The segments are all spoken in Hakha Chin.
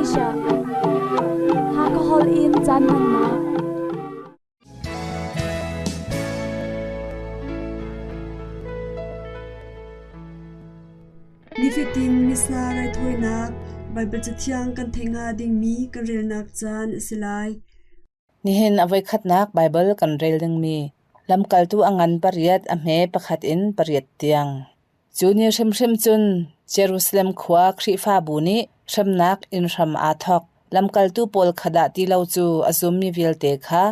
Asia. Hakha holh in caan hmannak. Nifatin Missa raithawinak Baibal Cathiang kan theih hnga dingmi kan relnak caan a si lai. Nihin a voikhatnak Baibal kan rel dingmi lamkaltu a ngan pariat a hme pakhat in pariat tiang. Cu ni hrimhrim cun Jerusalem khua Khrihfabu nih hremnak inn hram aa thawk. Lamkaltu pawl kha dah ti lo cu a zummi vialte kha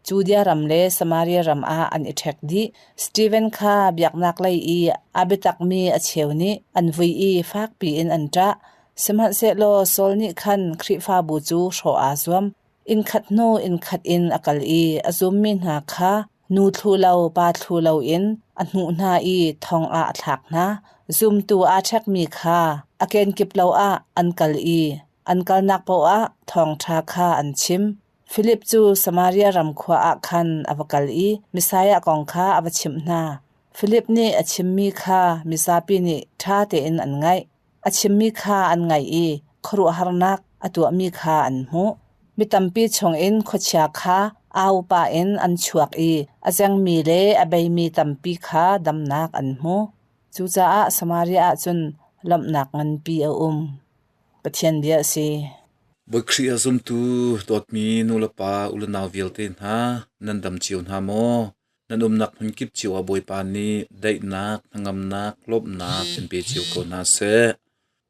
Judea ram le Samaria ram ah an i ṭhek dih. Steven kha biaknak lei i a biatakmi a cheu nih an vui i fakpi in an ṭah. Sihmanhsehlaw Saul nih khan Khrihfabu cu hrawh aa zuam. Innkhat hnu innkhat in a kal i a zummi hna kha nu thlu lo pa thlu loin a hnuh hna i thong ah a thlak hna. Zumtu aa ṭhekmi kha a kenkip lo ah an kal i an kalnak paoh ah thawngṭha kha an chim. Filip cu Samaria ram khua ah khan a va kal i Messiah kong kha a va chimh hna. Filip nih a chimmi kha mizapi nih ṭha tein an ngaih. A chimmi kha an ngaih i khuaruahharnak a tuahmi kha an hmuh. Mi tampi chungin khuachia kha au pah in an chuak i a zengmi le a beimi tampi kha damnak an hmu. Cucaah Samaria ah cun lawmhnak nganpi a um. Pathian bia a si. Bawi Khrih a zumtu dawtmi nulepa ulenau vialte hna nan dam cio hna maw? Nan umnak hmunkip cio ah Bawipa nih daihnak, hnangamnak, lawmhnak in pe cio ko hna seh.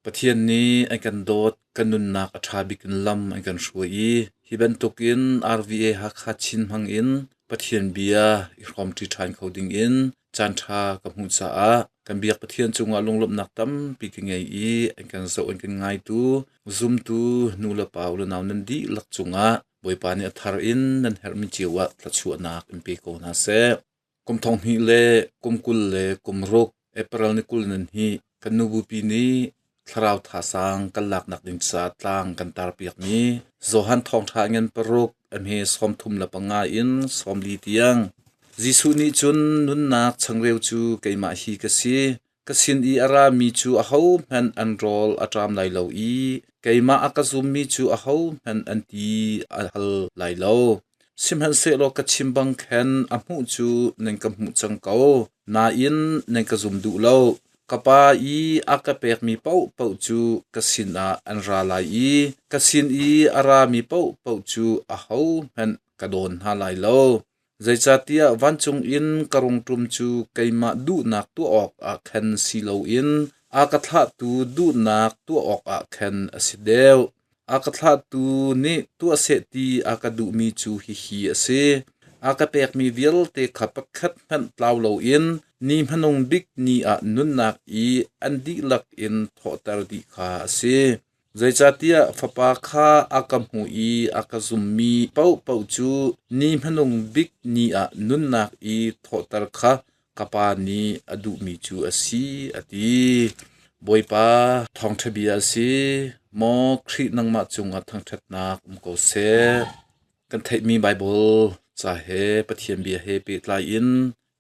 Pathian nih an kan dawt, kan nunnak a ṭha bik in lam an kan hruai i hi bantukin RVA Hakha Chin hmang in Pathian bia i hrawmṭi ṭhan kho ding in caanṭha ka hmuh caah kan biak Pathian cungah lunglawmhnak tampi ka ngei i an kan zoh an kan ngaitu zumtu nu le pa u le nau nan dihlak cungah Bawipa nih a thar in nan herhmi cio ah thluachuahnak in pe ko hna seh. Kum thong hnih le kum 26 April ni 20 nan hi kan nu bupi nih thlarau thasang kan laknak ding ca tlang kan tarpiakmi Johan thawngṭha ngan paruk a hme 35 in 40 tiang Jesuh nih cun nunnak changreu cu keimah hi ka si. Ka sin i a rami cu ahohmanh an rawl a ṭam lai lo i keimah a ka zummi cu ahohmanh an ti a hal lai lo. Sihmanhsehlaw ka chim bang khan a hmuh cu nan ka hmuh cang ko, nain nan ka zum duh lo. Ka Pa i a ka pekmi paohpaoh cu ka sinah an ra lai i ka sin i a rami paohpaoh cu ahohmanh ka dawn hna lai lo. Zeicahtiah vancung in ka rung ṭum cu keimah duhnak tuah awkah khan si loin a ka thlahtu duhnak tuah awkah khan a si deuh. A ka thlahtu nih tuah seh ti a ka duhmi cu hihi a si: A ka pekmi vialte kha pakhat hmanh tlau loin ni hmanung bik ni ah nunnak i an dihlak in thawhter dih kha a si. Zeicahtiah Fapa kha a ka hmu i a ka zummi paohpaoh cu ni hmanung bik ni ah nunnak i thawhter kha ka Pa nih a duhmi cu a si, a ti. Bawipa thawngṭha bia a si. Maw Khrih nangmah cungah thangṭhatnak um ko seh. Kan theihmi Baibal ca he Pathian bia he pehtlai in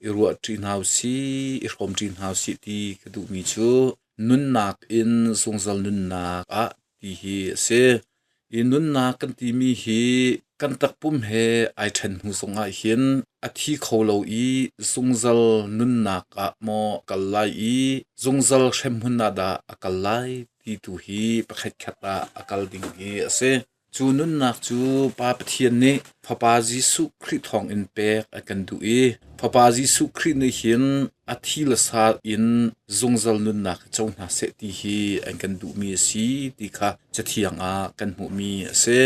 i ruahṭi hna u sih, i hrawmṭi hna u sih ti ka duhmi cu nunnak in zungzal nunnak ah ti hi a si. I nunnak kan timi hi kan takpum he ai ṭhen hnu zongah hin a thi kho lo i zungzal nunnak ah maw a kal lai i zungzal hremhmun ah dah a kal lai ti tu hi pakhatkhat ah a kal ding hi a si. Cu nunnak cu Pa Pathian nih Fapa Jesuh Khrih thawngin pek a kan duh i Fapa Jesuh Khrih nih hin a thi le sa in zungzal nunnak co hna seh ti hi an kan duhmi a si ti kha Cathiang ah kan hmuhmi a si.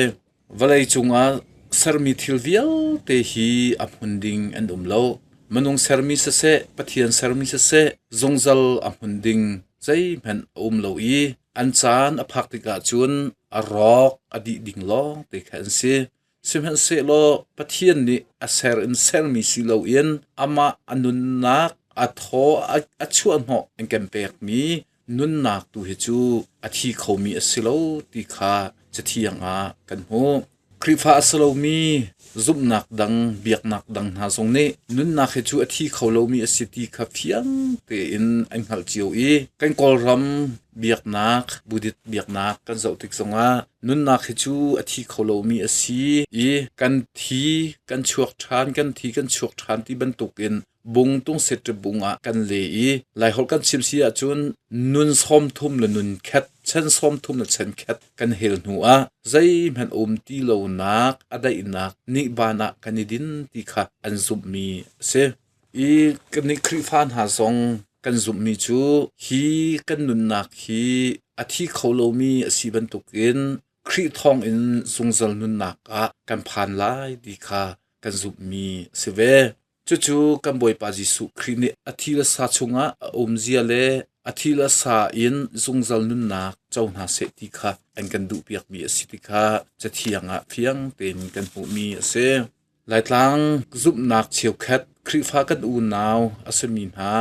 Vawlei cungah sermi thil vialte hi a hmun ding an um lo. Minung sermi siseh, Pathian sermi siseh, zungzal a hmun ding zeihmanh a um lo i an caan a phak tikah cun a rawk a dih ding lawng te kha an si. Sihmanhsehlaw Pathian nih a ser in sermi si loin amah a nunnak a thaw a chuahhnawh an kan pekmi nunnak tu hi cu a thi khomi a si lo ti kha Cathiang ah kan hmuh. Khrihfa a si lomi zumhnak dang, biaknak dang hna zong nih nunnak hi cu a thi kho lomi a si ti kha fiang tein an hngalh cio i kan Kawlram biaknak, Buddhist biaknak kan zoh tik zongah nunnak hi cu a thi kho lomi a si i kan thi kan chuak ṭhan, kan thi kan chuak ṭhan ti bantukin bung tungset bung ah kan le i Laiholh kan chim si ahcun nun 30 le nun khat, chan 30 le chan khat kan hel hnu ah zeihmanh um ti lonak a daihnak nihban ah kan i din ti kha an zumhmi a si. I kannih Khrihfa hna zong kan zumhmi cu hi kan nunnak hi a thi kho lomi a si bantukin Khrih thawngin zungzal nunnak ah kan phan lai ti kha kan zumhmi a si ve. Cucu kan Bawipa Jesuh Khrih nih a thi le sa chungah a umzia le a thi le sa in zungzal nunnak co hna seh ti kha an kan duhpiakmi a si ti kha Cathiang ah fiang tein kan hmuhmi a si. Laitlang zumhnak cheukhat Khrihfa kan unau a simi hna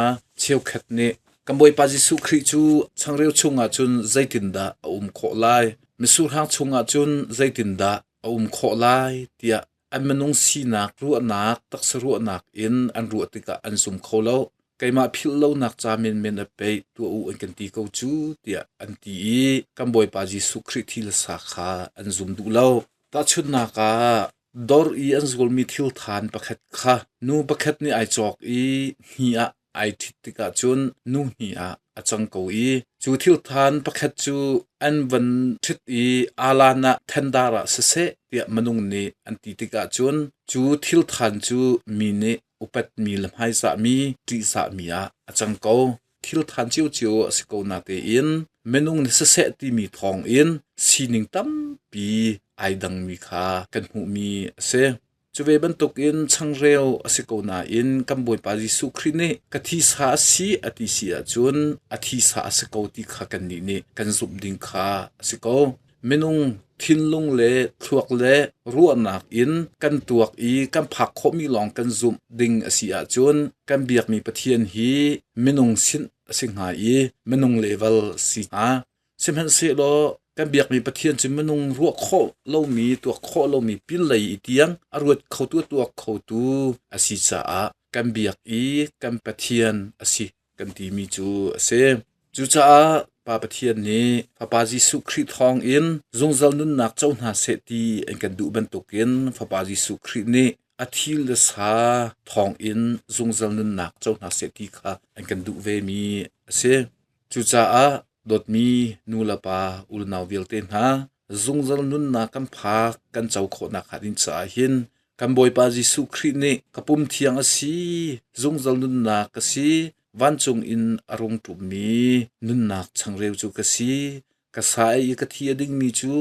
cheukhat nih kan Bawipa Jesuh Khrih cu changreu chungah cun zeitindah a um khawh lai, misurhang chungah cun zeitindah a um khawh lai tiah an minung sinak ruahnak taksa ruahnak in an ruah tikah an zum kho lo. Keimah philh lonak ca menmen a peih tuah u an kan ti ko cu tiah an ti i kan Bawipa Jesuh Khrih thi le sa kha an zum duh lo. Tahchunhnak ah dor i an zualmi thil than pakhat kha nu pakhat nih ai cawk i hni ah ai ṭhit tikah cun nu hni ah a cang ko i cu thil than pakhat cu an van ṭhit i alan ah thendar ah siseh tiah minung nih an ti tikah cun cu thil than cu mi nih upatmi le hmaizahmi ṭihzahmi ah a cang ko. Thil than ciocio a si ko natein minung nih siseh timi thawng in sining tampi ai dangmi kha kan hmuhmi a si. Cu ve bantukin changreu a si ko nain kan Bawipa Jesuh Khrih nih ka thisa a si a ti si ahcun a thisa a si ko ti kha kannih nih kan zumh ding kha a si ko. Minung thinlung le thluak le ruahnak in kan tuak i kan phak khawhmi lawng kan zumh ding a si ahcun kan biakmi Pathian hi minung sin a si hnga i minung level si hnga. Sihmanhsehlaw kan biakmi Pathian cu minung ruah khawh lomi, tuak khawh lomi pinlei i tiang a ruat khotu, a tuak khotu a si caah kan biak i kan Pathian a si kan timi cu a si. Cucaah Pa Pathian nih Fapa Jesuh Khrih thawngin zungzal nunnak co hna seh ti an kan duh bantukin Fapa Jesuh Khrih nih a thi le sa thawngin zungzal nunnak co hna seh ti kha an kan duh vemi a si. Cucaah dawtmi nu le pa unau vialte hna, zungzal nunnak kan phak kan co khawhnak hnga ding caah hin kan Bawipa Jesuh Khrih nih ka pum thiang a si, zungzal nunnak ka si, vancung in a rung ṭummi nunnak changreu cu ka si, ka sa ei i ka thi a dingmi cu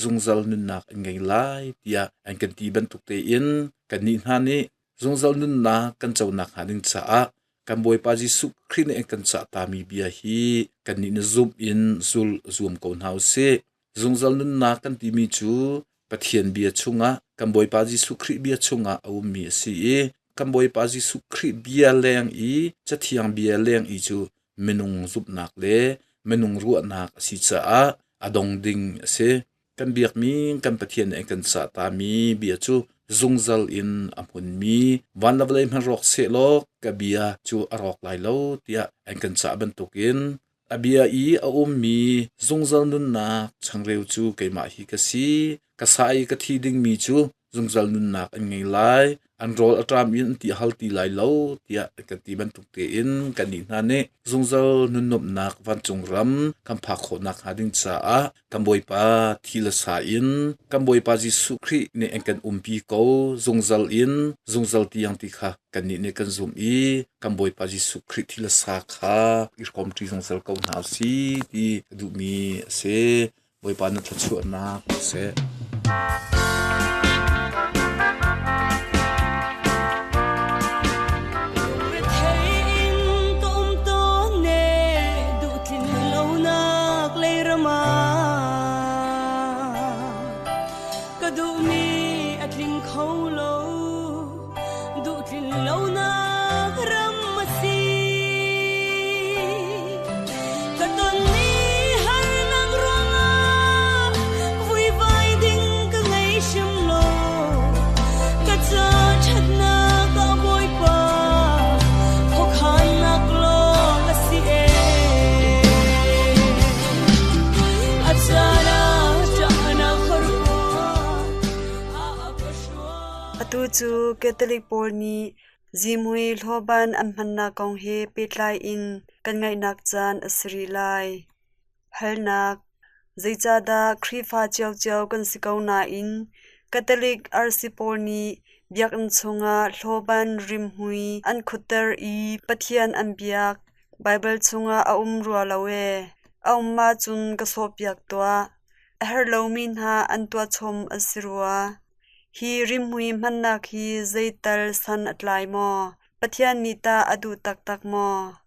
zungzal nunnak an ngei lai tiah an kan ti bantuk tein kannih hna nih zungzal nunnak kan co nakhnga ding caah kan Bawipa Jesuh Khrih nih an kan cahtami bia hi kannih na zumh in zul zuam ko hna u sih. Zungzal nunnak kan timi cu Pathian bia chungah kan Bawipa Jesuh Khrih bia chungah a ummi a si i kan Bawipa Jesuh Khrih bia leng i Cathiang bia leng i cu minung zumhnak le minung ruahnak a si caah a dong ding a si. Kan biakmi kan Pathian nih a kan cahtami bia cu zungzal in a hmunmi van le vawlei hmanh rawk sehlaw ka bia cu a rawk lai lo tiah an kan cah bantukin a bia i a ummi zungzal nunnak changreu cu keimah hi ka si. Ka sa i ka thi dingmi cu zungzal nunnak an ngei lai, an rawl a ṭam in an ti hal ti lai lo tiah kan ti bantuk tein kannih hna nih zungzal nunnuamhnak vancung ram kan phak khawh nakhnga ding caah kan Bawipa thi le sa in kan Bawipa Jesuh Khrih nih an kan umpi ko zungzal in zungzal tiang ti kha kannih nih kan zumh i kan Bawipa Jesuh Khrih thi le sa kha i hrawmṭi zungzal ko hna usih ti ka duhmi a si. Bawipa na thluachuahnak seh. Ka duhmi a tling kho lo duh tlin lonak ram a si. Ka tonmi harnak ruangah vuivai ding ka ngei hrim lo. cu Catholic pawl nih zihmui hlawban an hmannak kong he pehtlai in kan ngaihnak caan a si rih lai. Halnak: Zeicahdah Khrihfa ciocio kan si ko nain Catholic arsi pawl nih biakinn chungah hlawban rimhmui an khutter i Pathian an biak? Baibal chungah a um rua lo ee. A um ahcun ka sawhpiak tuah. A herh lomi hna an tuahchom a si rua. Hi rimhmui hmannak hi zeital san a tlai maw? Pathian nih tah a duh taktak maw?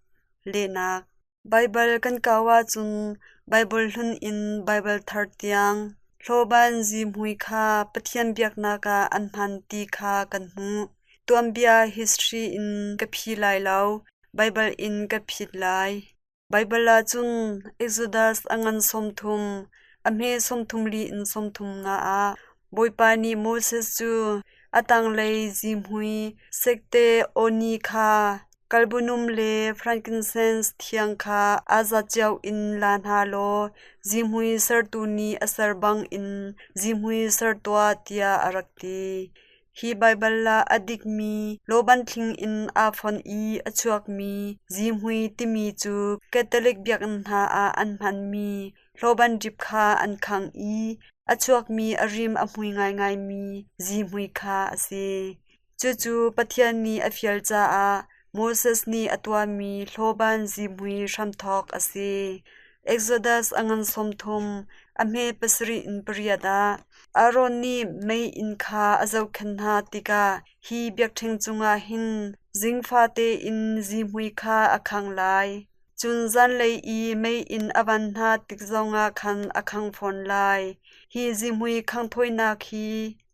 Lehnak: Baibal kan kau ahcun Baibal hlun in Baibal thar tiang hlawban zihmui kha Pathian biaknak ah an hman ti kha kan hmuh. Tuanbia history in ka phi lai lo, Baibal in ka phit lai. Baibal ahcun Exodus a ngan 30, a hme 34 in 35 ah Bawipa nih Moses cu a tanglei zihmui sekte awni kha kalbunum le frankincense thiang kha aa zat cio in la hna law zihmui sertu nih a ser bangin zihmui ser tuah tiah a rak ti. Hi Baibal ah a dikmi lawbanthling in aa fonh i a chuakmi zihmui timi cu Catholic biakinn hna ah an hmanmi hlawban dip kha an khangh i a chuakmi a rim a hmui ngaingaimi zihmui kha a si. Cucu Pathian nih a fial caah Moses nih a tuahmi hlawban zihmui hramthawk a si. Exodus a ngan 30, a hme pasarih in pariat ah Aaron nih meiinn kha a zohkhenh hna tikah hi biakṭheng cungah hin zingfate in zihmui kha a khangh lai. Cun zanlei i meiinn a van hna tik zongah khan a khang fawn lai. Hi zihmui khanghthawinak hi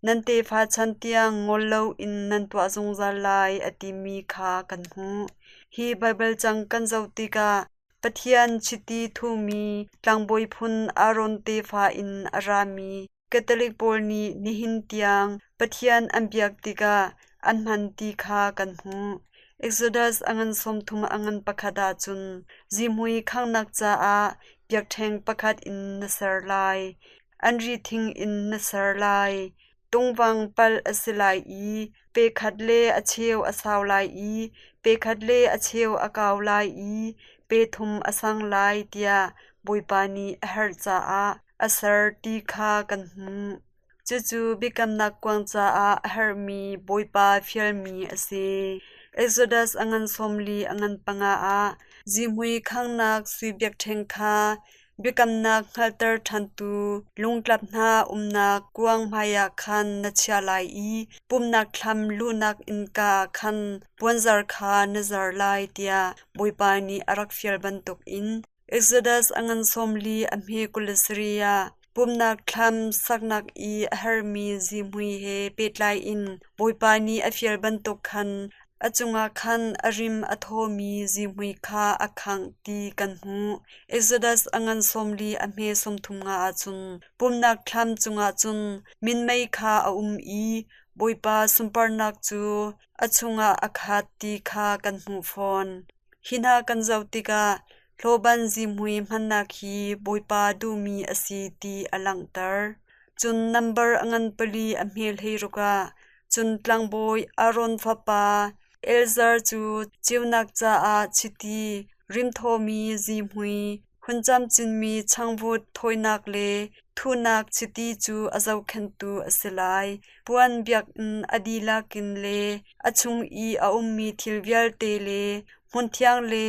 nan tefa chan tiang ngol loin nan tuah zungzal lai, a timi kha kan hmuh. Hi Baibal cang kan zoh tikah Pathian chiti thuhmi tlangbawi phun Aaron tefa in a rami Catholic pawl nih nihin tiang Pathian an biak tikah an hman ti kha kan hmuh. Exodus a ngan 30 a ngan pakhat ahcun zihmui khanghnak caah biakṭheng pakhat in na ser lai. An ri thing in na ser lai. Tungvang palh a si lai i pe khat le a cheu a sau lai i pe khat le a cheu a kau lai i pe thum a sang lai tiah Bawipa nih a herh caah a ser ti kha kan hmuh. Cucu biakamnak kuang caah a herhmi Bawipa fialmi a si. Exodus a ngan 40 a ngan panga ah zihmui khanghnak sui biakṭheng kha Biakamnak hngalhter ṭhantu lungtlap hna umnak kuang hmaiah khan na chiah lai i pumhnak thlam luhnak innka ah khan puanzar kha na zar lai tiah Bawipa nih a rak fial bantukin Exodus a ngan 40 a hme 27 ah pumhnak thlam saknak i a herhmi zihmui he pehtlai in Bawipa nih a fial bantuk khan A cungah khan a rim a thawmi zihmui kha a khangh ti kan hmuh. Exodus a ngan 40 a hme 35 ahcun pumhnak thlam cungah cun minmei kha a um i Bawipa sunparnak cu a chungah a khat ti kha kan hmuh fawn. Hi hna kan zoh tikah hlawban zihmui hmannak hi Bawipa duhmi a si ti a langhter. Cun nambar a ngan pali a hme hleiruk ah Cun tlangbawi Aaron fapa Eleazar cu ceunak caah chiti rimthawmi zihmui, hun camcinmi changvut thawinak le thuhnak chiti cu a zohkhenhtu a si lai. Puan biakinn a dihlak in le a chung i a ummi thil vialte le hmunthiang le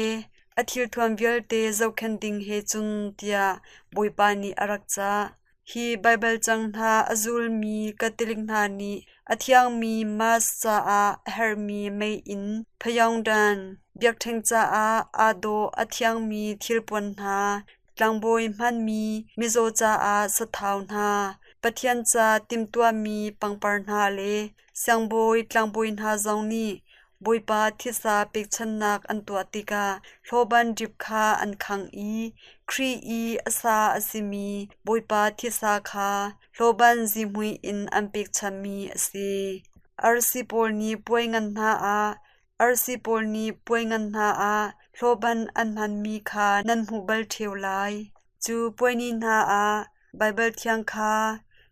a thilthuam vialte zohkhenh ding he cun tiah Bawipa nih a rak cah. Hi Baibal cang hna a zulmi Catholic hna nih a thiangmi Mass caah a herhmi meiinn, phayongdan, biakṭheng caah aa dawh a thiangmi thilpuan hna, tlangbawi hmanmi mizaw caah sathau hna, Pathian ca timhtuahmi pangpar hna le siangbawi tlangbawi hna zong nih Bawipa thisa pekchanhnak an tuah tikah hlawban dip kha an khangh i Khrih i a sa a simi Bawipa thisa kha hlawban zihmui in an pekchanhmi a si. Arsi pawl nih puai ngan hna ah arsi pawl nih puai ngan hna ah hlawban an hmanmi kha nan hmuh bal ṭheo lai. Cu puai ni hna ah Baibal Thiang kha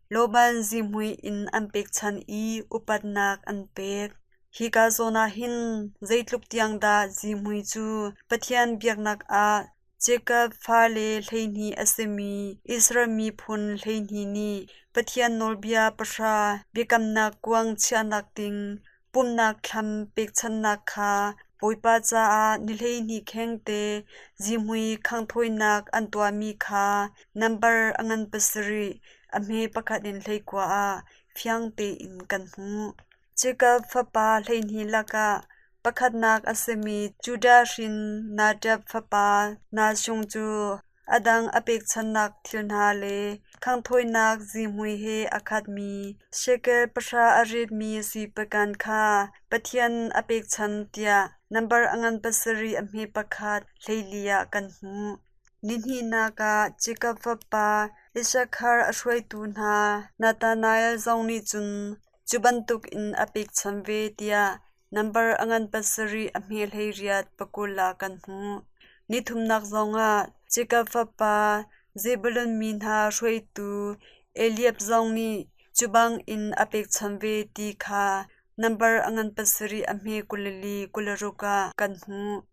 Lawban zihmui in an pekchanh i upatnak an pek. Hika zawn ah hin zeitluk tiang dah zihmui cu Pathian biaknak ah Jakob fale 12 a simi Israel miphun 12 nih Pathian nawlbia pahra biakamnak kuang chiahnak ding pumhnak thlam pekchanhnak kha Bawipa caah ni 12 khengte zihmui khanghthawinak an tuahmi kha nambar a ngan pasarih a hme pakhat in 19 ah fiang tein kan hmuh. Jakob fapa 12 lakah pakhatnak a simi Judah hrin Nadab fapa Nahshon cu a dang a pekchanhnak thil hna le khanghthawinak zihmui he a khatmi shekel pahra a ritmi sui pakan kha Pathian a pekchanh tiah nambar a ngan pasarih a hme pakhat 14 ah kan hmuh. Nihnihnak ah Jakob fapa Issakhar a hruaitu hna Nathanael zong nih cun cu bantukin a pekchanh ve tiah nambar a ngan pasarih a hme 18 pakul ah kan hmuh. Nithumnak zongah Jakob fapa Zebulun mi hna hruaitu Eliab zong nih cu bangin a pekchanh ve ti kha nambar a ngan pasarih a hme 24 26 ah kan hmuh.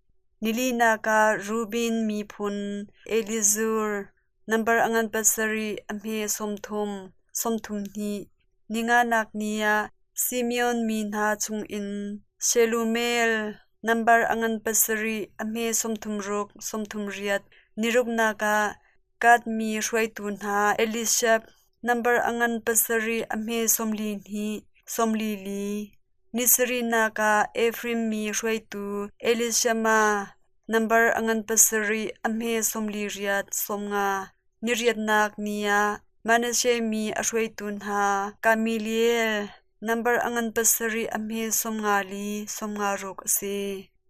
Nilinak ah Reuben miphun Elizur nambar a ngan pasarih a hme 30 32. Ninganak ni ah Simeon mi hna chungin Shelumiel nambar a ngan pasarih a hme 36 38. Niruknak ah Gad mi hruaitu hna Elishab nambar a ngan pasarih a hme 42 44. Nisarihnak ah Efraim mi hruaitu Elishama nambar a ngan pasarih a hme 48 50. Niriatnak ni ah Manasseh mi a hruaitu hna Gamaliel nambar a ngan pasarih a hme 54 56 a si.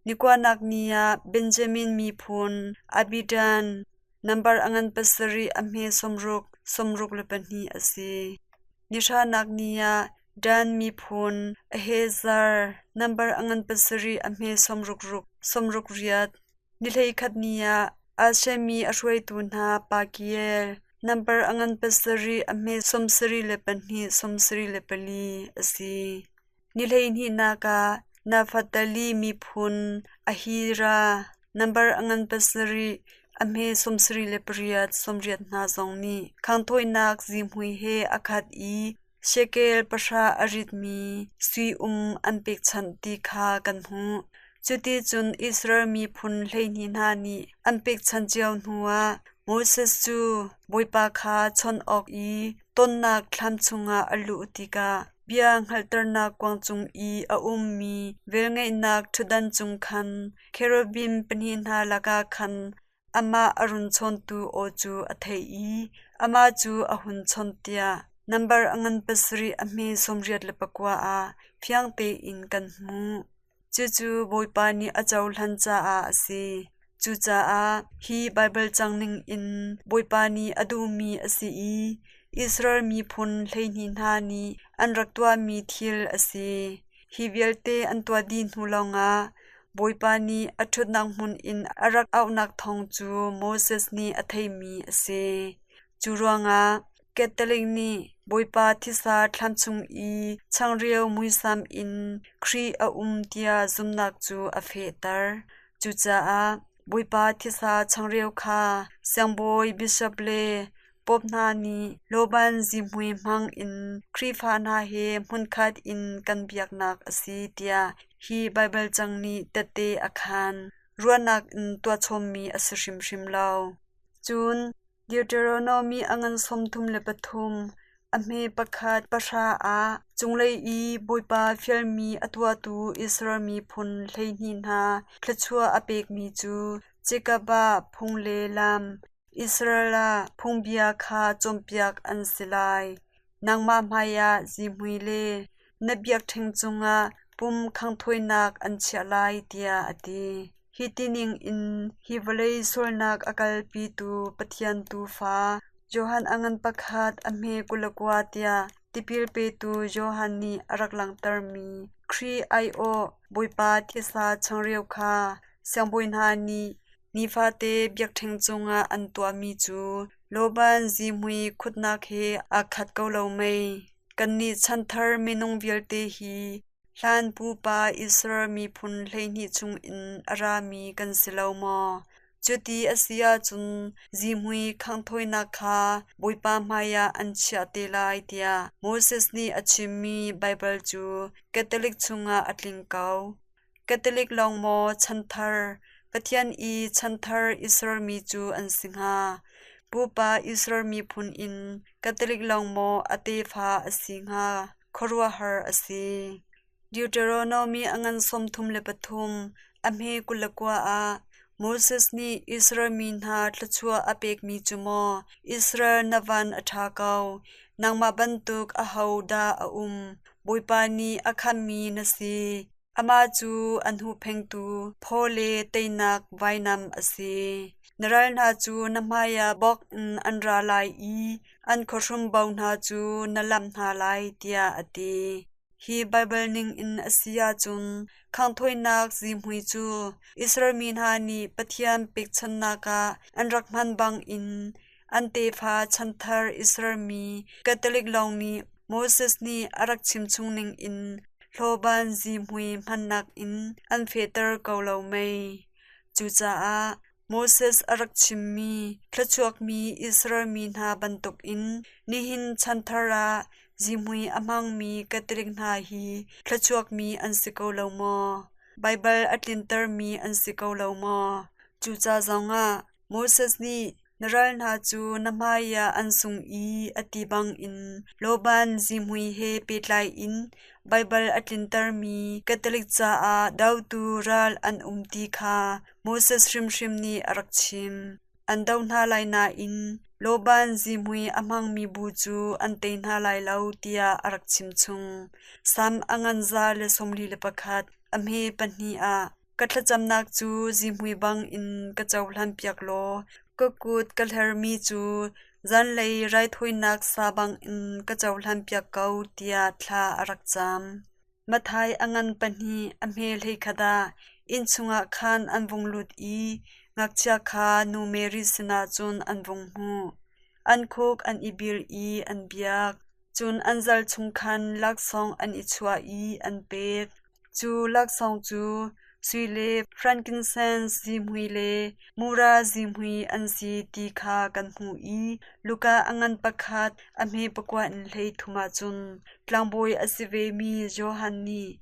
Nikuanak ni ah Benjamin miphun Abidan nambar a ngan pasarih a hme 60 62 a si. Nihranak ni ah Dan miphun Ahezar nambar a ngan pasarih a hme 66 68. Ni 11 ni ah Asher mi a hruaitu hna Pagiel nambar a ngan pasarih a hme 72 74 a si. Ni 12nak ah Naftali miphun Ahira nambar a ngan pasarih a hme 78 80 hna zong nih khanghthawinak zihmui he a khat i shekel pahra a ritmi sui um an pekchanh ti kha kan hmuh. Cuticun Israel miphun 12 hna nih an pekchanh cio hnuah Moses cu Bawipa kha chawnh awk i tonnak thlam chungah a luh tikah bia hngalhternak kuang cung i a ummi velngeihnak ṭhutdan cung khan cherubim pahnih hna lakah khan amah a run chawntu aw cu a theih i amah cu a hun chawnh tiah nambar a ngan pasarih a hme 89 ah fiang tein kan hmuh. Cucu Bawipa nih a cohlan caah a si. Cucaah hi Baibal cang ningin Bawipa nih a duhmi a si i Israel miphun 12 hna nih an rak tuahmi thil a si. Hi vialte an tuah dih hnu lawngah Bawipa nih a ṭhutnak hmun in a rak auhnak thawng cu Moses nih a theihmi a si. Cu ruangah Catholic nih Bawipa thisa thlam chung i changreu muisam in Khrih a um tiah zumhnak cu a fehter. Cucaah Bawipa thisa changreu kha siangbawi, bishop le Pope hna nih lawban zihmui hmang in Khrihfa hna he hmunkhat in kan biaknak a si tiah hi Baibal cang nih tehte a khaan. Ruahnak in tuahchawmmi a si hrimhrim lo. Cun Deuteronomy a ngan 33 a hme pakhat pahra ah cunglei i Bawipa fialmi a tuahtu Israel miphun 12 hna thluachuah a pekmi cu Jakob ah phung le lam Israel ah phungbia kha cawnpiak an si lai. Nangmah hmaiah zihmui le na biakṭheng cungah pum khanghthawinak an chiah lai, tiah a ti. Hi tining in hi vawlei sualnak a kalpitu Pathian Tuufa Johan a ngan pakhat a hme 29 tiah tipil petu Johan nih a rak langhtermi Khrih aiawh Bawipa thisa changreu kha siangbawi hna nih nifate biakṭheng cungah an tuahmi cu Lawban zihmui khutnak he aa khat ko lo mei? Kannih chanthar minung vialte hi hlan pupa Israel miphun 12 chungin a rami kan si lo maw? Cuti a si ahcun zihmui khanghthawinak kha Bawipa hmaiah an chiah te lai tiah Moses nih a chimmi Baibal cu Catholic chungah a tling ko. Catholic lawng maw chanthar, Pathian i chanthar Israel mi cu an si hnga? Pupa Israel miphun in Catholic lawng maw a tefa a si hnga? Khuaruahhar a si. Deuteronomy a ngan 33, a hme 29 ah Moses nih Israel mi hna thluachuah a pekmi cu maw Israel na van a ṭha ko, nangmah bantuk aho dah a um? Bawipa nih a khamhmi na si. Amah cu an huhphengtu phaw le teinak vainam a si. Na ral hna cu na hmaiah bawk in an ra lai i an khuahrum bo hna cu na lamh hna lai, tiah a ti. Hi Baibal ningin a si ahcun khanghthawinak zihmui cu Israel mi hna nih Pathian pekchanhnak ah an rak hman bangin an tefa chanthar Israel mi Catholic lawng nih Moses nih a rak chimchung ningin hlawban zihmui hmannak in an fehter ko lo mei? Cucaah Moses a rak chimmi thluachuakmi Israel mi hna bantukin nihin chanthar ah zihmui a hmangmi Catholic hna hi thluachuakmi an si ko lo maw? Baibal a tlintermi an si ko lo maw? Cuca zongah Moses nih na ral hna cu na hmaiah an sung i a ti bangin lawban zihmui he pehtlai in Baibal a tlintermi Catholic caah dotu ral an um ti kha Moses hrimhrim nih a rak chim. An do hna lai nain lawban zihmui a hmangmi bu cu an tei hna lai lo tiah a rak chimchung. Salm a ngan 141, a hme pahnih ah Ka thlacamnak cu zihmui bangin ka cohlanpiak law ka kut ka hlermi cu zanlei raithawinak sa bangin ka cohlanpiak ko tiah thla a rak cam. Matthai a ngan pahnih a hme hleikhat ah inn chungah khan an vung lut i ngakchia kha nu Mary sinah cun an vung hmuh. An khuk an i bil i an biak. Cun an zal chung khan laksawng an i chuah i an pek. Cu laksawng cu sui le frankincense zihmui le mura zihmui an si ti kha kan hmuh i Luka a ngan pakhat a hme pakua in 33 ah cun tlangbawi a si vemi Johan nih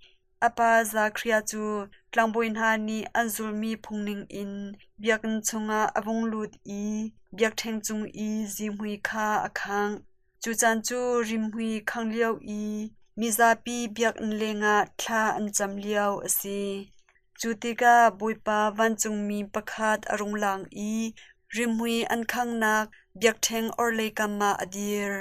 a pa Zakhariah cu tlangbawi hna nih an zulhmi phung ningin biakinn chungah a vung lut i biakṭheng cung i zihmui kha a khangh. Cu caan cu rimhmui khangh lio i mizapi biakinn lengah thla an cam lio a si. Cu tikah Bawipa vancungmi pakhat a rung lang i rimhmui an khanghnak biakṭheng orhlei kam ah a dir.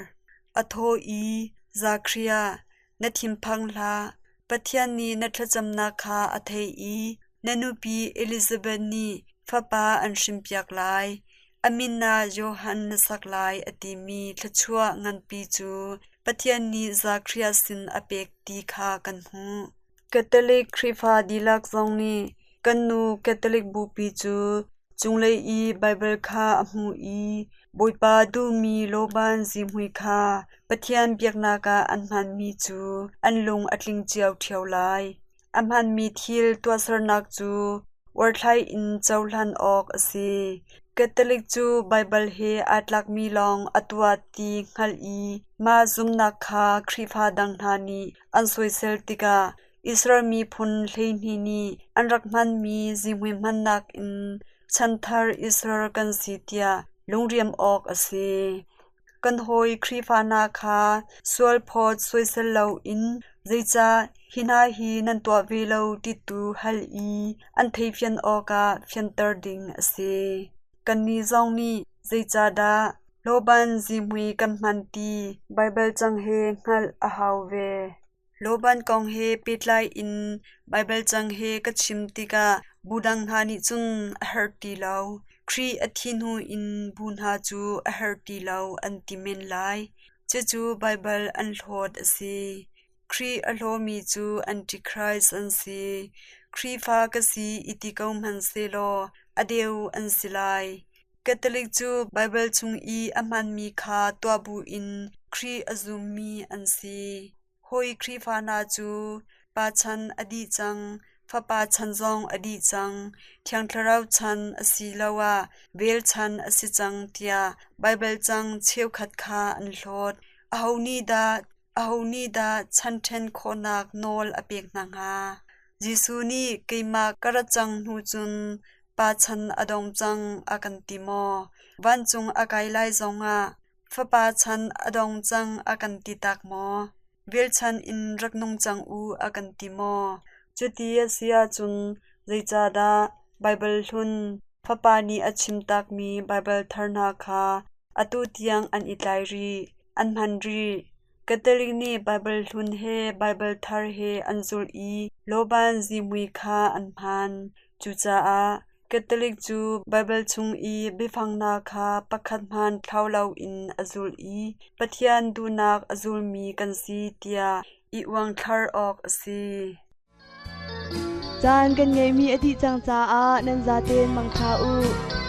A thaw i, Zakhariah, na thinphang hlah. Pathian nih na thlacamnak kha a theih i na nupi Elizabeth nih fapa an hrinpiak lai. A min ah Johan na sak lai a timi thluachuah nganpi cu Pathian nih Zakhariah sin a pek ti kha kan hmuh. Catholic Khrihfa dihlak zong nih kan nu Catholic Bupi cu cunglei i Baibal kha a hmuh i Bawipa duhmi lawban zihmui kha Pathian biaknak ah an hmanmi cu an lung a tling cio ṭheo lai. A hmaanmi thil tuahsernak cu uarthlai in cohlan awk a si. Catholic cu Baibal he aa tlakmi lawng a tuah ti hngalh i mah zumhnak kha Khrihfa dang hna nih an soisel tikah Israel miphun 12 nih an rak hmanmi zihmui hmannak in chanthar Israel kan si tiah lungriam awk a si. Kan hawi Khrihfa hna kha sualphawt soisel loin zeicah hi hna hi nan tuah ve lo ti tu hal i an theifian awkah fianter ding a si. Kannih zong nih zeicahdah lawban zihmui kan hman ti Baibal cang he hngalh a hau ve. Lawban kong he pehtlai in Baibal cang he ka chim tikah bu dang hna nih cun a herh ti lo. Khrih a thih hnu in bu hna cu a herh ti lo an ti men lai. Cucu Baibal an hlawt a si. Khrih a hlawmi cu Antichrist an si. Khrihfa ka si i ti ko hmanh sehlaw a deu an si lai. Catholic cu Baibal chung i a hmanmi kha tuah buin Khrih a zummi an si. Hawi Khrihfa hna cu Pa chan a dih cang, Fapa chan zong a dih cang, Thiang Thlarau chan asiloah vel chan a si cang tiah Baibal cang cheukhat kha an hlawt. Aho nih dah Aho nih dah chan ṭhen khawhnak nawl a pek hna hnga? Jesuh nih keimah ka rat cang hnu cun Pa chan a dong cang a kan ti maw? Vancung a kai lai zongah Fapa chan a dong cang a kan ti tak maw? Velchan in rak nung cang u a kan ti maw? Cuti a si ahcun zeicahdah Baibal hlun Fapa nih a chim takmi Baibal thar hna kha atu tiang an i tlai rih, an hman rih? Catholic nih Baibal hlun he Baibal thar he an zulh i lawban zihmui kha an hman. Cucaah Catholic cu Baibal chung i biafang hna kha pakhat hmanh thlau loin a zulh i Pathian duhnak a zulmi kan si tiah i uangthlar awk a si. Caan kan ngeihmi a dih cang caah nan zaten mangṭha u.